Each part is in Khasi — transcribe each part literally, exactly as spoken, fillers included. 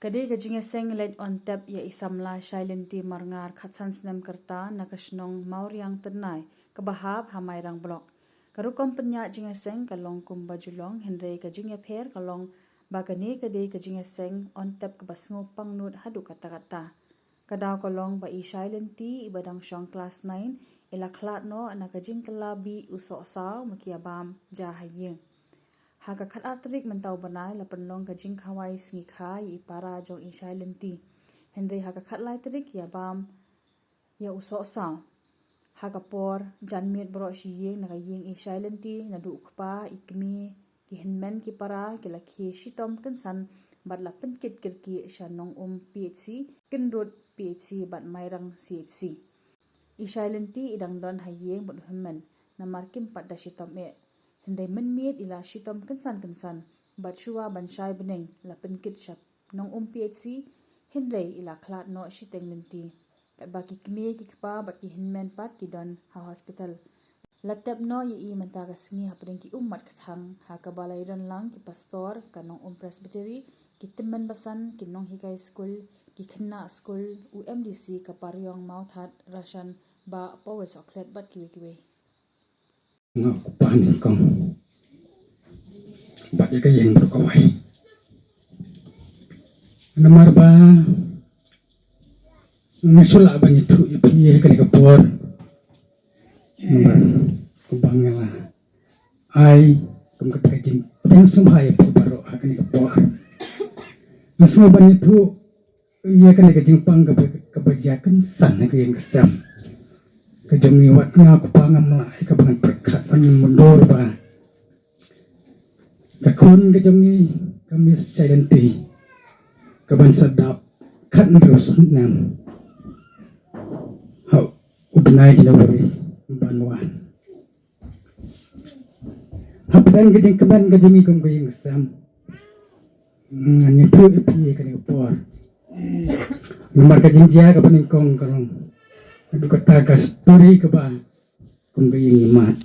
Ka dei ka jingïaseng leit on tep ïa i samla Shailynti Marngar khatsan snem ka rta na ka shnong Mawriang Tynnai kaba hap ha Mairang Block. Ka rukom pynïaid jingïaseng ka long kumba ju long, hynrei ka jingïapher ka long ba kane ka dei ka jingïaseng on tep kaba sngewpang nud haduh katta katta. Ka daw ka long ba i Shailynti iba dang shong klas nine i la khlad noh na ka jingkylla bih u sohsaw ma ki ïabam ja ha ïing. Ha ka khatar tarik mynta u bnai la pynlong ka jingkhawai sngi kha ïa i para jong i Shailynti, hynrei ha ka khatlai tarik ïabam ïa u sohsaw. Ha ka por janmiet baroh shi ïing na ka ïing i Shailynti naduh u kpa, i kmie, ki hynmen, ki para ki la khie shitom kynsan bad la pynkit kyrkieh sha Nongum P H C, Kyndut P H C bad Mairang C H C. I Shailynti i dang don ha ïing bad u hynmen namar kim pat da shitom eh. Hynrei mynmiet i la shitom kynsan kynsan bad shuwa ban shai bneng la pynkit sha Nongum P H C, hynrei i la khlad noh shiteng lynti. Katba ki kmie, ki kpa bad ki hynmen pat ki don ha hospital. La tep noh ïa i mynta ka sngi hapdeng ki ummat kthang ha kaba la ïadon lang ki pastor ka Nongum Presbytery, ki tymmen basan, ki nonghikai skul, ki khynnah skul, u M D C ka Pariong Mawthadraishan, Rashan, Bah Powell Sohkhlet bad kiwei kiwei. Nga u kpa nyngkong bad ïa ka ïing baroh kawei. Namar ba nga shu lah ban ïathuh ïa phi ha kane ka por. Namar ba nga la ai kum kata ka jingpynsngewbha ïa phi baroh ha kane ka por. Nga sngewbha ban ïathuh ïa kane ka jingpang kaba, kaba jia kynsan ha ka ïing ka sem ka jong ngi. Wat nga u kpa ngam lah ïa kaba ngan pyrkhat ban ngan mundur ba ka khun ka jong ngi ka Miss Shailynti kaban sa dap khathynriew snem ha u bnai January ban wan. Hapdeng ka jingkmen ka jong ngi kum ka ïing ka sem, ngan ïathuh ïa phi ha kane ka por. Namar ka jingjia kaba nyngkong ka long haduh kata ka story kaba kum ka ïing ïa mat.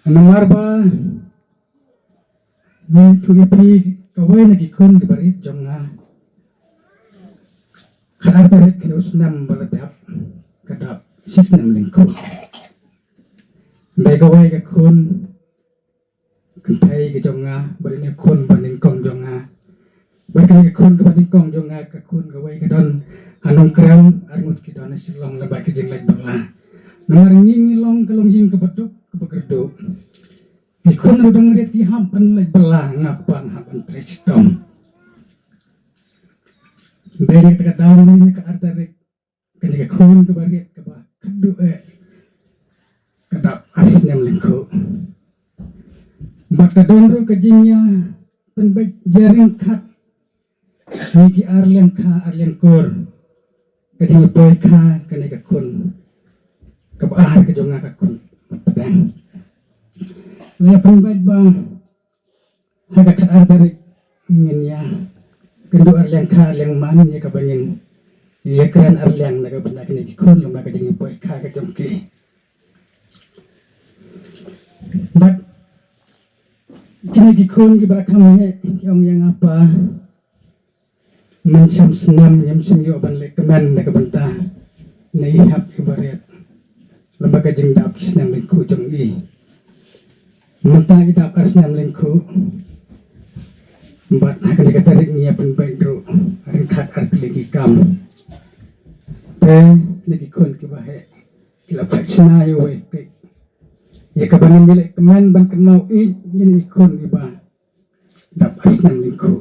Namar ba ngan ïathuh ïa phi, kawei na ki khun kiba rit jong nga, khatar tarik kane u snem ba la dep ka dap shisnem lyngkhuh. Dei kawei ka khun kynthei ka jong nga, bad ine khun ba nyngkong jong nga. Bad kane ka khun kaba nyngkong jong nga, ka khun kawei ka don ha Nongkrem, arngut ki don ha Shillong lyngba ka jingleit bylla. Namar ngi ngi long ka longïing kaba duk kaba kyrduh. Ki khun ruh dang rit ki hap ban leit bylla, nga u kpa nga hap ban trei shitom. Dei na kata ka daw mynne ka ar tarik, kane ka khun kaba rit kaba kyrduh eh ka dap ar snem lyngkhuh. Bad ka don ruh ka jingïapynbeit jingryngkat, ngi ki ar liang kha ar liang kur, ka jingïapoi kha kane ka khun kaba ar ka jong nga, ka khun pdeng. Ngi ïapynbeit ba ha ka khatar tarik ngin ïakynduh ar liang kha ar liang man, ïa kaba ngin ïakren ar liang na ka bynta kine ki khun, lem bad ka jingïapoi kha ka jong ki. Bad kine ki khun kiba la kham heh ki ong ïa nga, pa, mynshem snem ngim shym ïoh ban leh kmen na ka bynta ne i hep iba rit, lem bad ka jingdap ki snem lyngkhuh jong i. Mynta i dap ar snem lyngkhuh, bad ha kane ka tarik ngi ïapynbeit ruh ryngkat ar tylli ki kam. Te kine ki khun kiba heh ki la phet shna ïa uwei u kti ïa kaba ngin ïa leh kmen ban kynmaw ïa kine ki khun kiba dap ar snem lyngkhuh.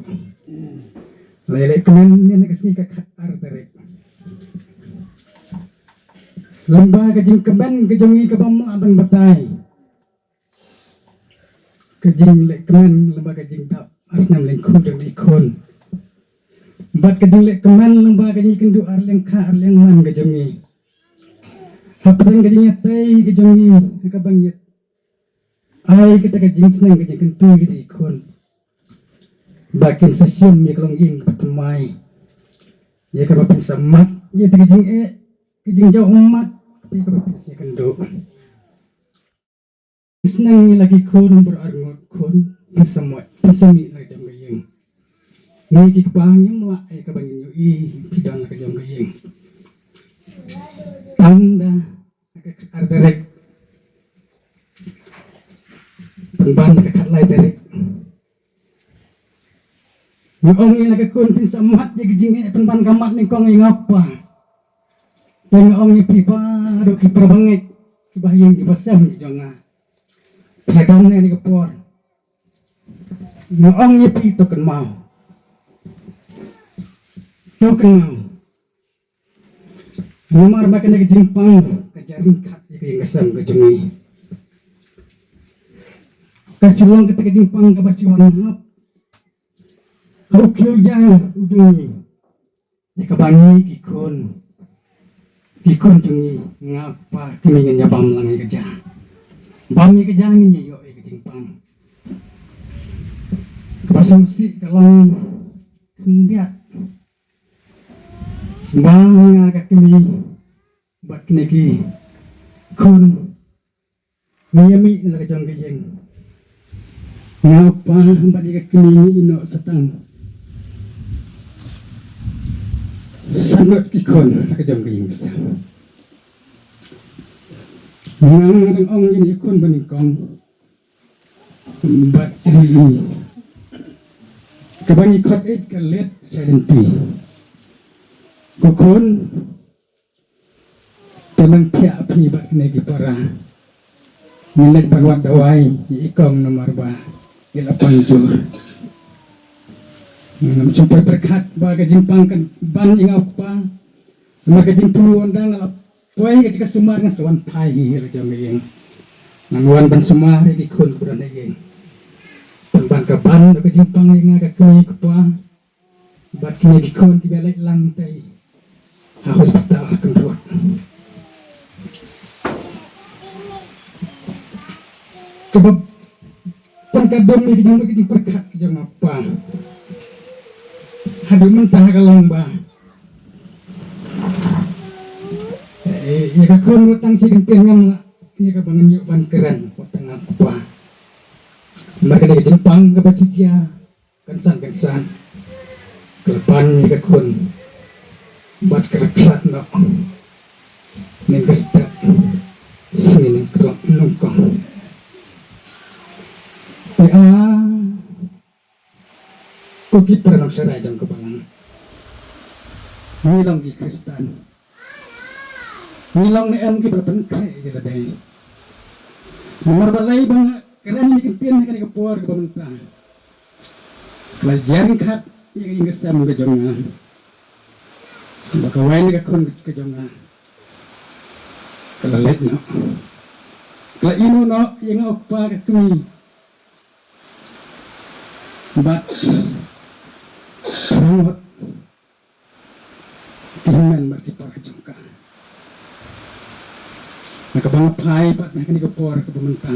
La ïa leh kmen ne na ka sngi ka khatar tarik. Lem bad ka jingkmen ka jong ngi kaba mlak ban batai, ka jingleh kmen lem bad ka jingdap ar snem lyngkhuh jong ki khun, bad ka jingleh kmen lem bad ka jingïakynduh ar liang kha ar liang man ka jong ngi. Hapdeng ka jingïatei ka jong ngi, kaba ngi ai kata ka jingsneng ka jingkyntu ïa ki khun ba kin sa shim ïa ka longïing kaba thymmai, ïa kaba phin sa mad ïa kata ka jingeh, ka jingjaw ummat, ïa kaba phin sa ïakynduh. Sneng ïa la ki khun baroh arngut khun, phin sa mad, phin sa mih na ka jong ka ïing. Ngi ki kpa ngim lah ïa kaba ngin ïohi phi don la ka jong ka ïing. Tang da ha ka khatar tarik pynban ka khatlai tarik. Nga ong ïa la ka khun phin sa mad ïa ka jingeh pynban ka mat nyngkong ïa nga u kpa. Te nga ong ïa phi baroh ki para bangeit kiba ha ïing kiba sem ki jong nga. Phi don ha kane ka por. Nga ong ïa phi to kynmaw. To kynmaw. Namar ba kane ka jingpang ka jia ryngkat ïa ka ïing ka sem ka jong ngi. Ka shu long kata ka jingpang kaba shu wan hap ha u khiew jaiñ u jong ngi. Ïa kaba ngi ki khun, ki khun jong ngi, nga u kpa kine ngin ïa bam lang ïa ka jia. Bam ïa ka jia ngin ïa ïoh ïa ka jingpang. Kaba sngewsih ka long khyndiat ba nga ka kmie bad kine ki khun ngi ïa mih na la ka jong ka ïing. Nga u kpa bad ïa ka kmie ngi ïeh noh sa tang san ngut ki khun na la ka jong ka ïing. Nga nga dang ong ïa ki khun ba nyngkong bad ïa kaba ngi khot ïa ka leit silently. Ko khun, te nang thiah phi bad kine ki para. Ngin leit ban wad dawai ïa i kong namar ba i la pang jur. Ngam sngewthuh pyrkhat ba ka jingpang kan ban ïa nga u kpa. Namar ka jingthmu wan dang nga la poi ka jaka sumar ngan sa wan phai hi la jong ïing. Ngan wan ban sumar ïa ki khun kaba don ha ïing. Pynban ka ban da ka jingpang ïa nga ka kmie kpa. Bad kine ki khun kiba leit lang tei ha hospital ha Kynrut. Kaba pynka dum ïa ki jingmut ki jingpyrkhat ki jong u kpa. Haduh mynta ka long ba ïa ka khun wat tang shi kyntien ngam lah ïa kaba ngan ïoh ban kren wat tang u kpa. Namar kane ka jingpang kaba shisha. Kynsan kynsan ka la pan ïa ka khun bad ka la khlad noh. Neng ka step sngi neng ka la nyngkong. Ïa ko ki para nongshakri jong ka balang, ngi long ki Khristan. Ngi long ne em kiba pynkhreh ïa lade. Namar balei ba nga kren ïa ki ktien ha kane ka por kaba mynta. Ka la jia ryngkat ïa ka ïing ka sem ka jong nga. Ba ka wai ne ka khun ka jong nga ka la leit noh. Ka la ïehnoh noh ïa nga u kpa ka kmie. Bad ka la ngot ki hynmen bad ki para jong ka. Na kaba nga phai pat na kane ka por kaba mynta.